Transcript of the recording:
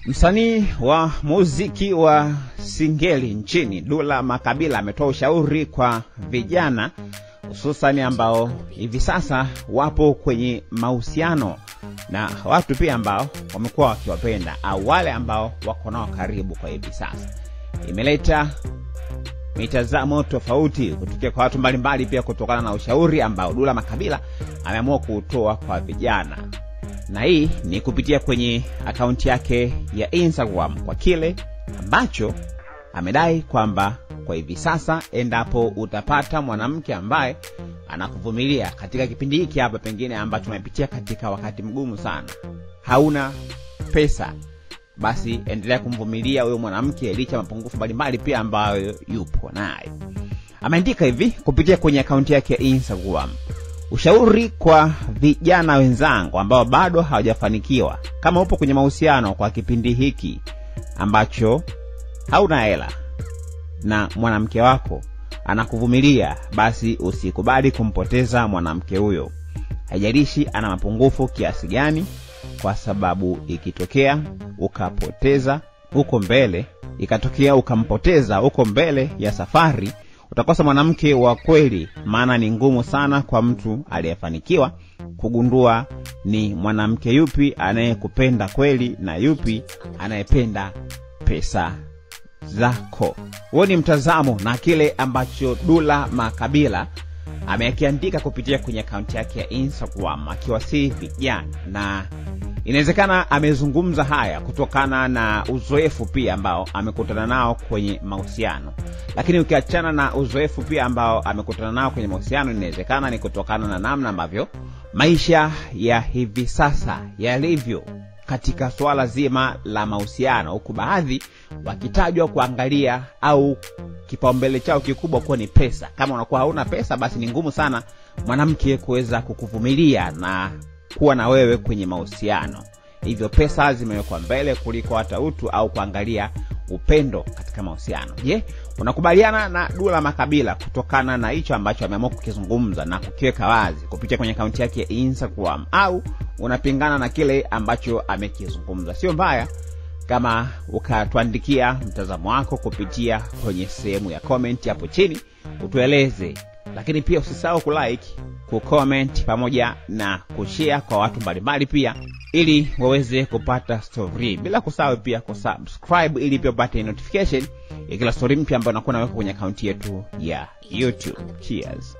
Msanii wa muziki wa singeli nchini Dula Makabila ametoa ushauri kwa vijana hususan ambao hivi sasa wapo kwenye mahusiano na watu pia ambao wamekuwa wakiwapenda au wale ambao wako nao karibu kwa hivi sasa. Imeleta mitazamo tofauti kutoka kwa watu mbalimbali pia kutokana na ushauri ambao Dula Makabila ameamua kuutoa kwa vijana. Na hii ni kupitia kwenye akaunti yake ya Instagram kwa kile ambacho amedai kwamba kwa hivi sasa endapo utapata mwanamke ambaye anakuvumilia katika kipindi hiki hapa pengine ambacho unapitia katika wakati mgumu sana, hauna pesa, basi endelea kumvumilia huyo mwanamke licha mapungufu mbalimbali pia ambayo yupo nayo. Ameandika hivi kupitia kwenye akaunti yake ya Instagram: ushauri kwa vijana wenzangu ambao bado hawajafanikiwa, kama upo kwenye mahusiano kwa kipindi hiki ambacho hauna hela na mwanamke wako anakuvumilia, basi usikubali kumpoteza mwanamke huyo, haijalishi ana mapungufu kiasi gani, kwa sababu ikitokea ukapoteza huko mbele, ikatokea ukampoteza huko mbele ya safari, utakosa mwanamke wa kweli. Maana ni ngumu sana kwa mtu aliyefanikiwa kugundua ni mwanamke yupi anayekupenda kweli na yupi anayependa pesa zako. Huo ni mtazamo na kile ambacho Dula Makabila amekiandika kupitia kwenye akaunti yake ya Instagram akiwasihi vijana, na inawezekana amezungumza haya kutokana na uzoefu pia ambao amekutana nao kwenye mahusiano. Lakini ukiachana na uzoefu pia ambao amekutana nao kwenye mahusiano, inawezekana ni kutokana na namna ambavyo maisha ya hivi sasa yalivyo katika swala zima la mahusiano, huku baadhi wakitajwa kuangalia au kipaumbele chao kikubwa kuwa ni pesa. Kama unakuwa hauna pesa, basi ni ngumu sana mwanamke kuweza kukuvumilia na kuwa na wewe kwenye mahusiano. Hivyo pesa zimewekwa mbele kuliko hata utu au kuangalia upendo katika mahusiano. Je, unakubaliana na Dula Makabila kutokana na hicho ambacho ameamua kukizungumza na kukiweka wazi kupitia kwenye akaunti yake ya Instagram, au unapingana na kile ambacho amekizungumza? Sio mbaya kama ukatuandikia mtazamo wako kupitia kwenye sehemu ya comment hapo chini, utueleze. Lakini pia usisahau kulike, kucomment pamoja na kushare kwa watu mbalimbali pia, ili waweze kupata story. Bila kusahau pia kusubscribe ili pia upate notification ya kila story mpya ambayo nakuwa naweka kwenye akaunti yetu ya YouTube. Cheers.